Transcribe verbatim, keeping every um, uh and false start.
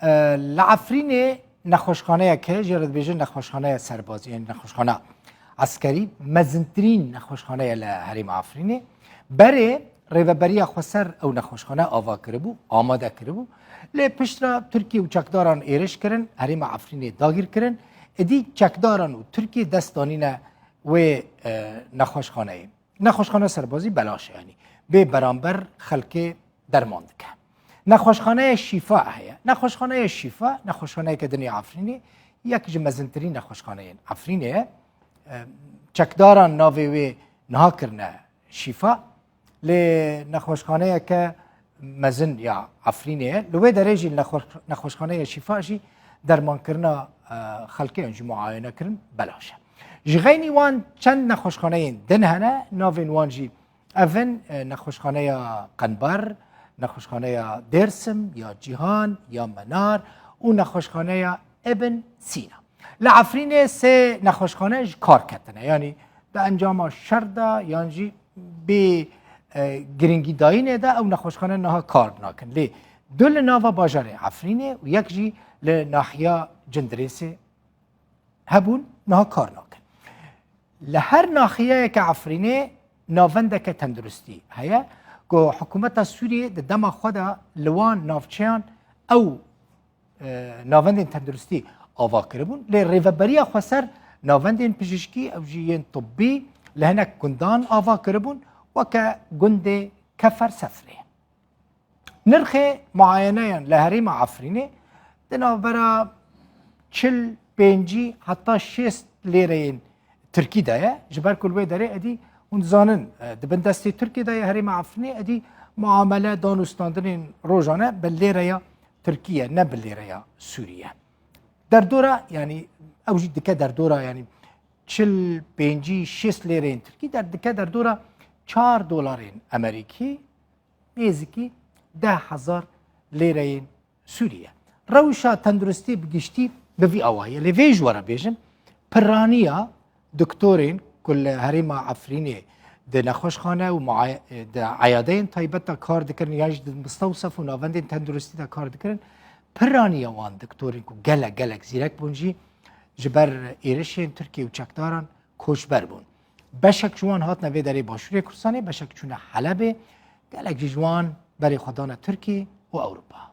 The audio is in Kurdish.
Li Efrînê nexweşxaneyek heye, jê re dibêjin nexweşxaneya serbazî, yanî nexweşxana eskerî, mezintirîn nexweşxane ye li herêma Efrînê. Berê Rêveberiya Xweser ew nexweşxane ava kiribû, amade kiribû. Lê piştre Tirkiye û çekdaran êrîş kirin, herêma Efrînê dagîr kirin. Êdî çekdaran û Tirkiye dest danîne wê, e, nexweşxaneyê. Nexweşxane serbazî belaş e, yanî bê beramber xelkê derman dike. Nexweşxaneya Şîfa heye. Nexweşxaneya Şîfa, nexweşxaneyeke din ê Efrînê, yek ji mezintirîn nexweşxaneyên Efrînê ye. E, çekdaran navê wê niha kirine Şîfa. Lê nexweşxaneyeke mezin ya Efrînê ye. Li wê derê jî nexweş-, nexweşxaneya Şîfa jî dermankirina, e, xelkê yan jî muayene kirin belaş e. Ji xeynî wan çend nexweşxaneyên din hene, navên wan jî ev in, e, nexweşxaneya Qenbar, nexweşxaneya Dêrsim, ya Cîhan, ya Menar û nexweşxaneya Ibn Sîna. Li Efrînê sê nexweşxane ji kar ketine. Yanî di encama şer de yan jî bê, e, giringîdayînê de ew nexweşxane niha kar nakin. Lê du li nava bajarê Efrînê û yek jî li nahiya Cindirêsê hebûn, niha kar nakin. Li her naxiyeyeke Efrînê navendeke tenduristî heye ku hikûmeta Sûriyê di dema xwe de li wan navçeyan ew, e, navendên tenduristî ava kiribûn. Lê Rêveberiya Xweser navendên pijîşkî, ew jî yên tibbî, li hinek gundan ava kiribûn, weke gundê Kefer Sefrê. Nirxê muayeneyan li herêma Efrînê di navbera çil pêncî heta şêst lêreyên Tirkî de ye. Ji ber ku li wê derê êdî hûn dizanin, e, di bin destê Tirkiyê de ye herêma Efrînê, êdî muamele, dan û standinên rojane bi lêreya Tirkî ye, ne bi lêreya Sûrî ye. Derdora, yanî ew jî dike derdora, yanî çil pêncî şêst lêreyên Tirkî der dike derdora çar dolarên Amerîkî, nêzîkî deh hezar lêreyên Sûrî ye. Rewşa tenduristî bi giştî bi vî awayî ye. Lê vê ji we re bêjim, piraniya doktorên ku li herêma Efrînê di nexweşxane û muay-, di eyadeyên taybet de kar dikirin, yan jî di mistewsef û navendên tenduristî de kar dikirin, piraniya wan doktorên ku gelek, gelek zîrek bûn jî ji ber êrişên Tirkiye û çekdaran koçber bûn. Beşek ji wan hatine vê derê Başûrê Kurdistanê, beşek çûne Helebê, gelek jî ji wan berê xwe dane Tirkî û Ewropa.